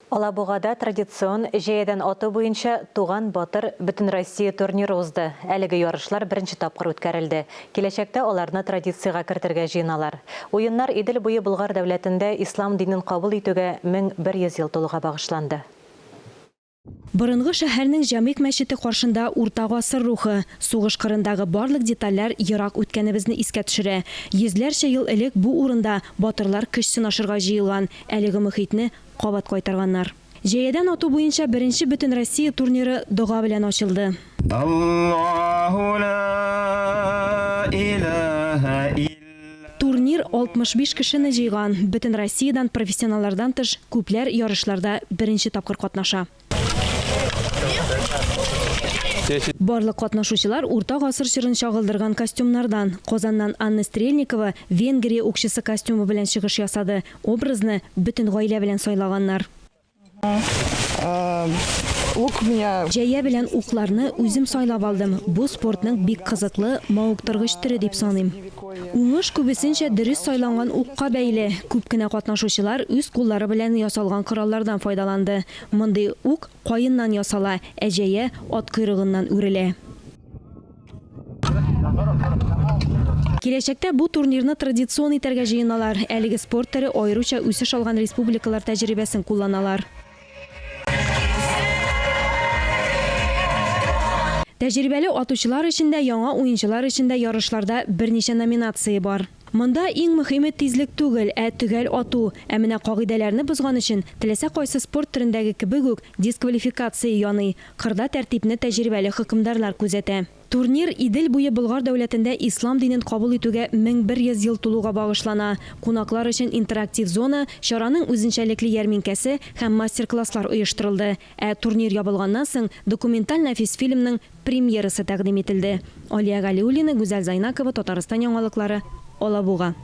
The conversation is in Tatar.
Алабугада традицион җәядән ату буенча Туган батыр Бөтенроссия турниры узды. Әлеге ярышлар беренче тапкыр үткәрелде. Киләчәктә аларны традициягә кертергә җыеналар. Уеннар Идел буе Болгар дәүләтендә ислам динен кабул итүгә 1100 ел тулуга багышланды. Борынгы шәһәрнең Җәмигъ мәчете каршында урта гасыр рухы. Сугыш кырындагы барлык детальләр ерак үткәнебезне искә төшерә. Йөзләрчә ел элек бу урында батырлар көч сынашырга җыелган, әлеге мохитне кабат кайтарганнар. Җәядән ату буенча беренче Бөтенроссия турниры дога белән ачылды. Аллаһу ла илаһа илля. Турнир 65 кешене җыйган. Бөтен Россиядән профессионаллардан тыш, күпләр ярышларда беренче тапкыр катнаша. Барлык катнашучылар урта гасыр чорын чагылдырган костюмнардан. Казаннан Анна Стрельникова Венгрия укчысы костюмы белән чыгыш ясады. Образны бөтен гаилә белән сайлаганнар. Лук меня. Җәя белән укларны үзем сайлап алдым. Бу спортның бик кызыклы, мавыктыргыч төре дип саныйм. Уңыш күбесенчә дөрес сайланган укка бәйле. Күп кенә катнашучылар үз куллары белән ясалган кораллардан файдаланды. Мондый ук каеннан ясала, ә җәя ат койрыгыннан үрелә. Киләчәктә бу турнирны традицион итәргә җыеналар. Әлеге спорт төре аеруча үсеш алган республикалар тәҗрибәсен кулланалар. Тәҗрибәле атучылар өчен дә, яңа уенчылар өчен дә ярышларда берничә номинация бар. Монда иң мөхиме тизлек түгел, ә төгәл ату. Ә менә кагыйдәләрне бозган өчен, теләсә кайсы спорт төрендәге кебек үк, дисквалификация яный. Кырда тәртипне тәҗрибәле хөкемдарлар күзәтә. Турнир Идел буе Болгар дәүләтендә ислам динен кабул итүгә 1100 ел тулуга багышлана. Кунаклар өчен интерактив зона, чараның үзенчәлекле ярминкәсе һәм мастер-класслар оештырылды. Ә турнир ябылганнан соң документаль нәфис фильмның премьерасы тәкъдим ителде. Алия Галиуллина, Гүзәл Зайнакова, Татарстан яңалыклары, Алабуга.